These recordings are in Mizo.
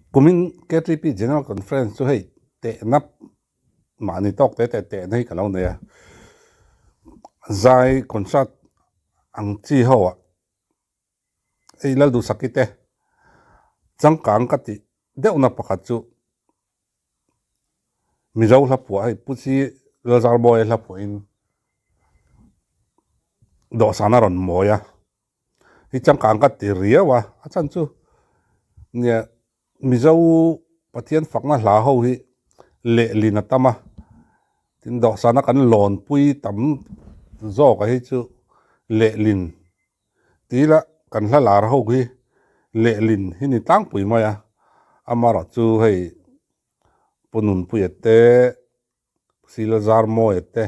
Kumin KTP General Conference chu hei tehna mahni tawk te te tehna hi ka lo nei a, zai concert ang chi ho ah hei Lalduhsaki te changkang ka tih deuhna pakhat chu Mizo hla phuah hei Pu Chi Lalzarmawia hla phuahin dawhsan a rawn mawi a. Hi changkang ka ti riau a, a chhan chu nia Mizo Pathian fakna hla ho hi lehlin a tam a, tin dawhsana kan lawnpui tam zawk a hi chu lehlin ti ila kan hla lar ho hi lehlin hi ni tlangpui mai a, amaherawh chu hei Pu Nunpuia te. Sila Zarmawia te,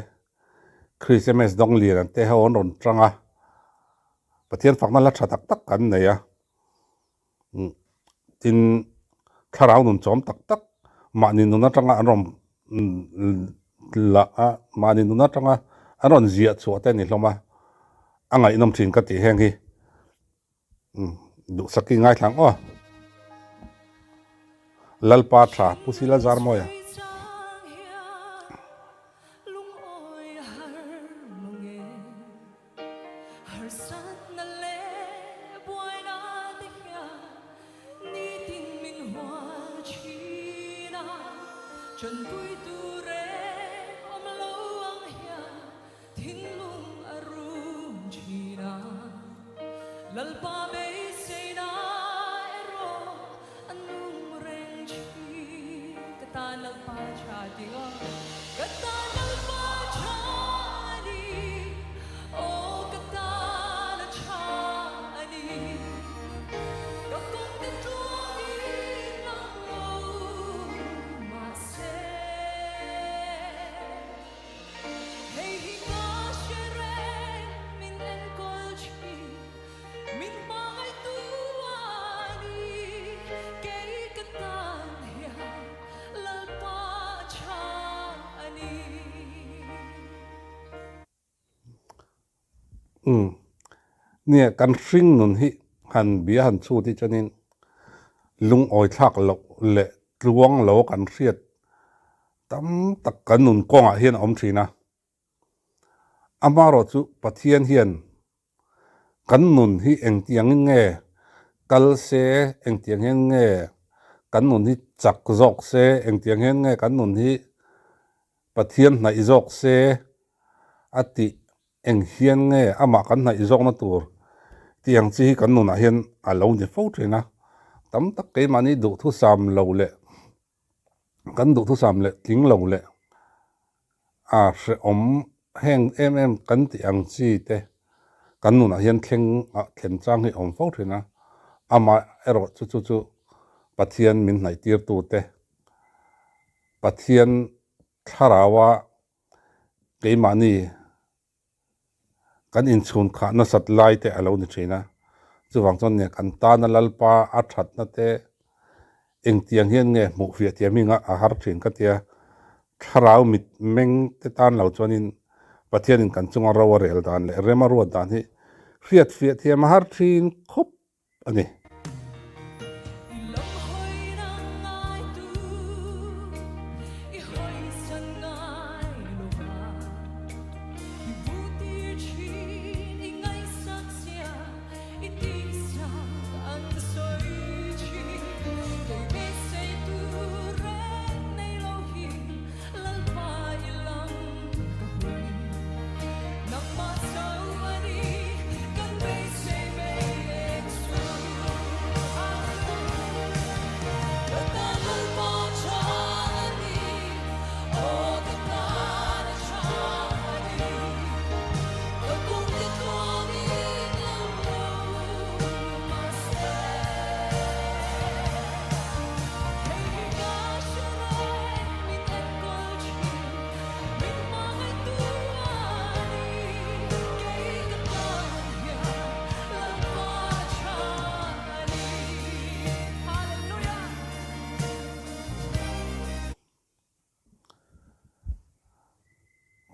Chris MS Dongliana te ho an rawn tang a, Pathian fakna hla tha tak tak kan nei a, tin thlarau nun chawm tak tak mahni nun atanga an rawn la a, mahni nun atanga an rawn ziah chhuah te a ni hlawm a, a ngaihnawm thin ka tih heng hi. Duhsaki ngaithla ang aw. Lalpa tha Pu Sila Zarmawia. Thinlung a rum thin a, Lalpa beiseina erawh a nung reng thin. Ka tan Lalpa tha tih aw, ka tan Lalpa tha a ni, aw ka tan a tha a ni. Ka kawng te tluangin lang lo mahse. Hei hi ka hre reng min enkawl thin, min hmangaihtu a ni. Kei ka tan hian Lalpa tha a ni. Umm. Nia, kan hring nun hi han bia han chhut hi chuanin lungawi thlak loh leh tluang lo kan hriat Tam tak kan nun kawngah hian a awm thin a, amaherawh chu Pathian hian kan nun hi engtiangin nge kal se, engtiang hian nge kan nun hi chak zawk se, engtiang hian nge kan nun hi Pathian hnaih zawk se a tih eng hian nge amah kan hnaih zawkna tur tih ang chi hi kan nunah hian a lo ni fo thin a, tam tak keimahni duhthusam lo leh Kan duhthusam leh tling lo leh a hrehawm heng em em kan tih ang chi te kan nunah hian thleng ah thlen chang hi a awm fo thin a, amah erawh chu chu chu Pathian min hnaih tir tu te, Pathian thlarau a keimahni Kan inchhun khah nasat lai te a lo ni thin a, chuvang chuan nia kan tana Lalpa a thatna te engtiang hian nge hmuh fiah thiam hi a har thin ka tia, thlarau mit meng te tan lo chuanin Pathianin kan chunga ro a rel dan leh rem a ruat dan hi hriat fiah thiam a har thin khawp a ni.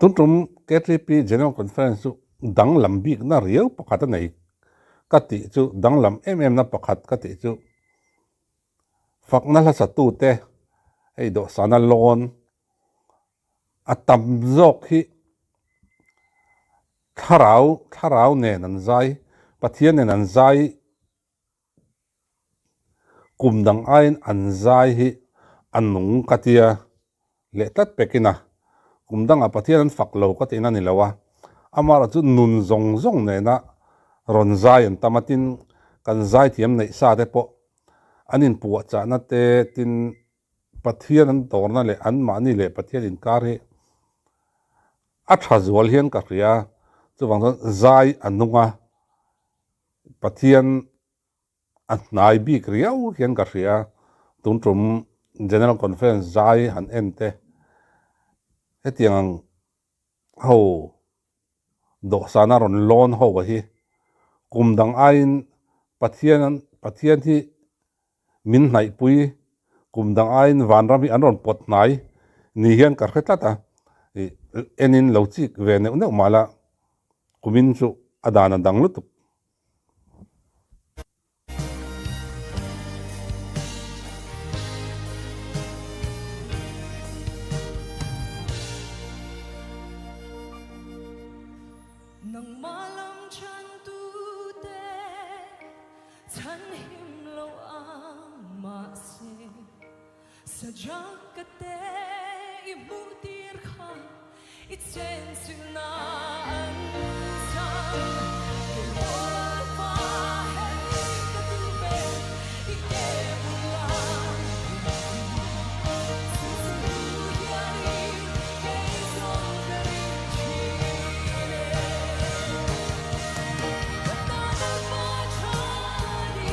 Tun tum KTP General Conference chu danglam bikna riau pakhat a nei ka tih chu danglam em em na pakhat ka tih chu. Fakna hla satute hei dawhsana lawn a tam zawk hi thlarau thlarau nen an zai, Pathian nen an zai kum dang aiin an zai hi a nung ka tia leh tlat pekin a, kum dangah Pathian an fak lo ka tihna a ni lo a, amaherawh chu nun zawng zawng nena rawn zai an tam a, tin kan zaithiam neih sa te pawh an inpuahchahna te tin Pathian an dawrna leh anmahni leh Pathian inkar hi a tha zual hian ka hria, chuvang chuan zai a nung a, Pathian a hnai bik riau hian ka hria, tun tum General Conference zai han en te hetiang ang ho dawhsana rawn lawn ho a hi kum dang aiin Pathian Pathian hi min hnaihpui kum dang aiin vanram hi an rawn pawt hnai ni hian ka hre tlat a, ih enin lo chik ve neuh neuh mah la kumin chu a dan a dang lutuk. Nangmah lam chantute chhanhim lo ang mahse Sajak ka te i hmuh tir kha i chenchilhna an chang. Kei pawh Lalpa hei ka duh ve i ke bula Chu chu duh hianin kei zawng ka ring thin e. Ka tan Lalpa tha ni,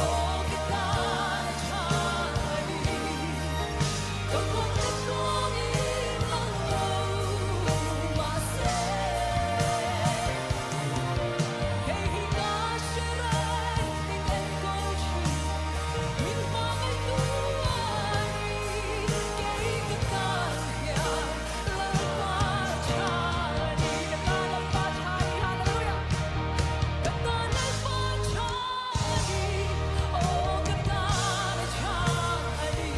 aw ka tan a tha ni. Ka kawng te tluangin ang lo mahse, hei hi ka hre reng min enkawl thin, min hmangaihtu a ni. Kei ka tan hian Lalpa tha ni, ka tan Lalpa tha ni, Hallelujah. Ka tan Lalpa tha ni, aw ka tan a tha ni.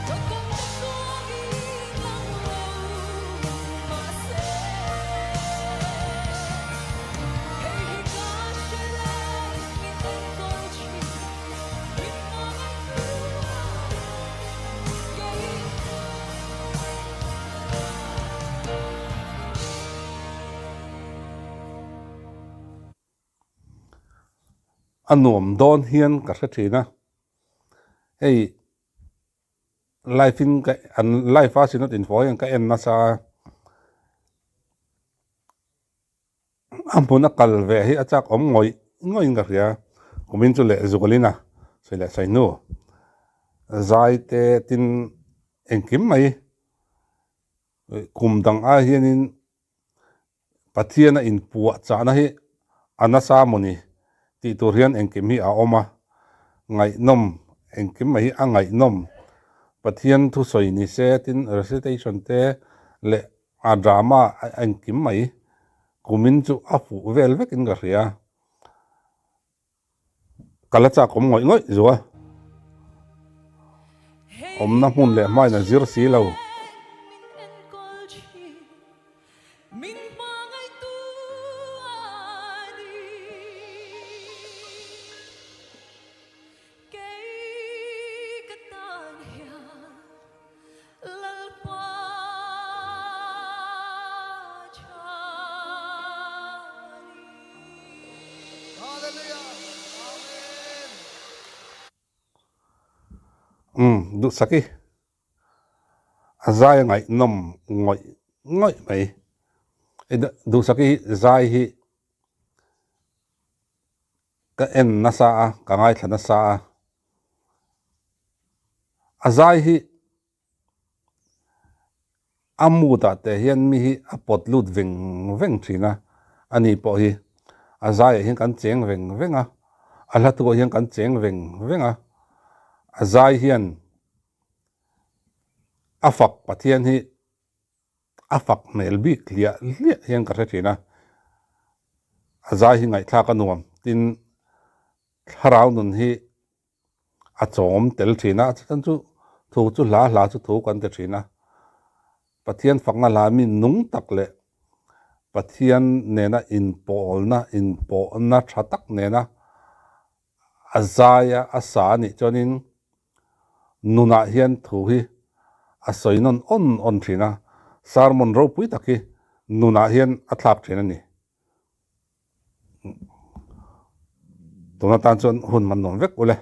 Ka kawng te tluangin lang lo mahse, hei hi ka hre reng min enkawl thin, min hmangaihtu kei. A nuam dawn hian ka hre thin a, hei live in ka an live a synod info hian ka en nasa a, a hmun a kal ve hi a chak awm ngawih ngawih in ka hria, kumin chu leh zualin a sawi leh sawi hnu zai te tin engkim mai kum dang ai hianin Pathian a inpuah chahna hi a nasa mawni tih tur hian engkim hi a awm a, ngaihnawm engkim mai hi a ngaihnawm. Pathian thusawi ni se tin recitation te leh a drama engkim mai kumin chu a fuh vel vekin ka hria. Ka la chak awm ngawih ngawih zual. Awmna hmun leh hmain a zir si lo. Lalpa tha ni. Hallelujah. Amen. Umm duhsaki a zai a ngaihnawm ngawih ngawih mai. Duhsaki zai hi ka en nasa a, ka ngaithla nasa a. A zai hi a mood ah te hian mi hi a pawt lut veng veng thin a, ani pawh hi a zai ah hian kan cheng veng veng a, a hla thu ah hian kan cheng veng veng a, a zai hian a fak Pathian hi a fak hmel bik hliah hliah hian ka hre thin a, a zai hi ngaihthlak a nuam tin thlarau nun hi. A chawm tel thin a, chutan chu thu chu hla hla chu thu kan ti thin a. Pathian fakna hla mi nung tak leh Pathian nena inpawlna, inpawhna tha tak nena a zai a, a sa a nih chuanin nunah hian thu hi a sawi nawn awn awn thin a, sermon ropui tak hi nunah hian a thlak thin a ni. Tuna tan chuan hun man nuam vek ule.